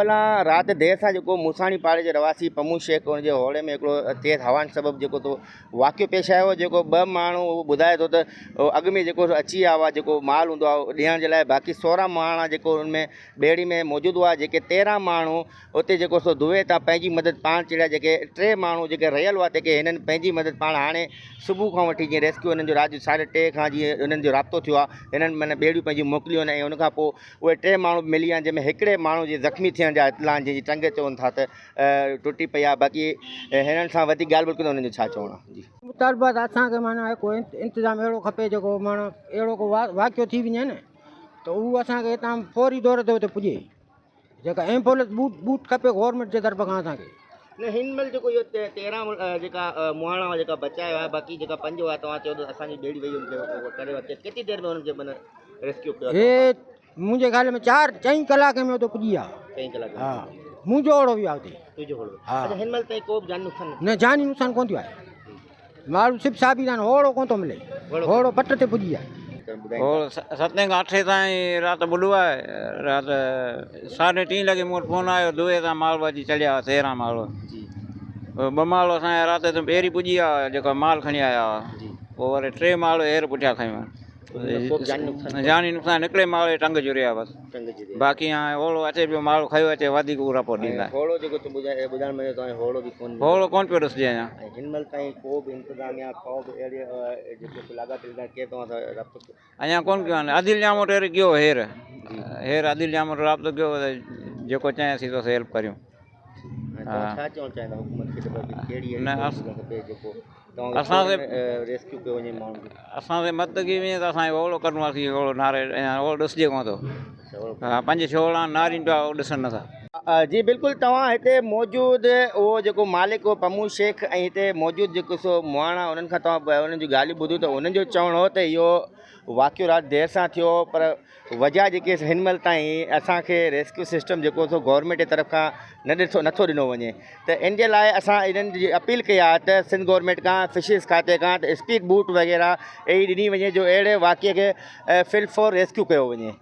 Plan رات دير سان جيڪو موساڻي پاڙي جي رهواسي پمون شيخ ان جي هوڙي ۾ هڪڙو تيز هوائن سبب جيڪو تو واقعو پيش آيو جيڪو ٻه ماڻهو اهو ٻڌائي ٿو ته اڳ ۾ جيڪو اچي ويا هئا جيڪو مال هوندو آهي ڏيڻ جي لاء باقي 16 ماڻا جيڪو ان ۾ ٻيڙي ۾ موجود هئا جيڪي 13 ماڻهو اتي جيڪو سو دوئي تان پنهنجي مدد پاڻ چڙهيا جيڪي ٽي ماڻهو جيڪي رهيل هئا تيڪي هنن پنهنجي مدد پاڻ هاڻي صبح کان وٺي جيئن ريسڪيو هنن جو رات جو ساڍي ٽي کان جيئن هنن جو رابطو ٿيو آهي هنن معنيٰ ٻيڙيون پنهنجون موڪليون آهن ۽ ان کان پوء اهي ٽي ماڻهو به ملي ويا آهن جنهن ۾ هڪڙي ماڻهو جي زخمي ٿيڻ جا اطلاع آهن جنهن جي ٽنگ چون ٿا ته ٽٽي پئي آهي باقي هنن سان وڌيڪ ڳالهه ٻولهه ڪندو هنن جو ڇا چوڻ آهي جي. مطالبو ته اسان کي معنيٰ هڪ انتظام اهڙو کپي جيڪو معنيٰ اهڙو ڪو واقعو ٿي وڃي نه ته اهو اسان کي هتان فوري طور تي اتي پڄي. جيڪا ايمبولنس بوٽ بوٽ کپي گورنمينٽ جي طرف کان اسان کي. نه هن مهل جيڪو اهو 13 جيڪا مهاڻا هئا جيڪا بچايا هئا باقي جيڪا پنج هئا توهان چيو ته اسان جي ٻيڙي وئي ان کي ڪري ورتي ڪيتري دير ۾ انهن کي معنيٰ ريسڪيو ڪيو هي منهنجي خيال ۾ چار چئين ڪلاڪ ۾ اتي پڄي ويا. چئين ڪلاڪ ها منهنجو اوڙو ويو اتي. تنهنجو اوڙو ها. اڇا هن مهل تائين ڪو به جاني نقصان نه جاني نقصان ڪونه ٿيو آهي. ماڻهو سڀ صاحبي آهن هوڙو ڪونه ٿو ملي هوڙو پٽ تي پڄي آهي. هو ستين کان اٺين تائين رات ٻڏو آهي رات ساڍي ٽين لڳي مون وٽ فون آيو دوئي تان مال اچي چڙهيا هئا 13 مال ٻه مال اسان جا رات جو پهرين پڄي ويا هئا جيڪا مال کڻي آيا هئا پوء وري ٽي مال هير پٺيان کنيو جاني نقصان هڪڙي مال جي ٽنگ جڙي آهي بس باقي هاڻي هوڙو اچي پيو مال کنيو اچي وڌيڪ اورا پوء ڏيندا هوڙو جيڪو تون ٻڌائي ٻڌائڻ ۾ تو هوڙو به ڪون هوڙو ڪون پيو ڏسجي اڃا ۽ هن مهل تائين ڪو به انتظاميا ڪو به اهڙي جيڪو لاڳاپيل ڪير توهان سان رابطو اڃا ڪون ڪيو آهي عديل ڄاموٽ هير ڪيو هير هير عديل ڄاموٽ رابطو ڪيو جيڪو چئي اسين تو هيلپ ڪريون ڇا چوڻ چاهيندا حڪومت کي ته ڪهڙي اهڙي جيڪو اسان کي ريسڪيو ڪيو وڃي ماڻهن کي اسان کي مدد ڪئي وڃي ته اسان کي اوڙو ڪڍڻو آهي اسين اوڙو ناري اوڙو ڏسجي ڪونه ٿو ها پنج ڇهه اوڙا نارين پيا ڏسن نٿا. جي بلڪل توهان هتي موجود اهو جيڪو مالڪ هو پمون شيخ ۽ هتي موجود جيڪو سو مهاڻا انهن کان توهان انهن جون ڳالهيون ٻڌيون ته انهن جو چوڻ هو ته اهو واقعو رات دير سان ٿيو پر وجهه جيڪي هن مهل تائين اسان کي ريسڪيو سسٽم جيڪو سو گورنمينٽ جي طرف کان نه ڏٺو نٿو ڏنو وڃي ته ان جي لاء اسان انهن جي اپيل ڪئي آهي ته سنڌ گورنمينٽ کان فشريز کاتي کان ته اسپيڊ بوٽ وغيره اهڙي ڏني وڃي جو اهڙي واقعي کي فل فور ريسڪيو ڪيو وڃي.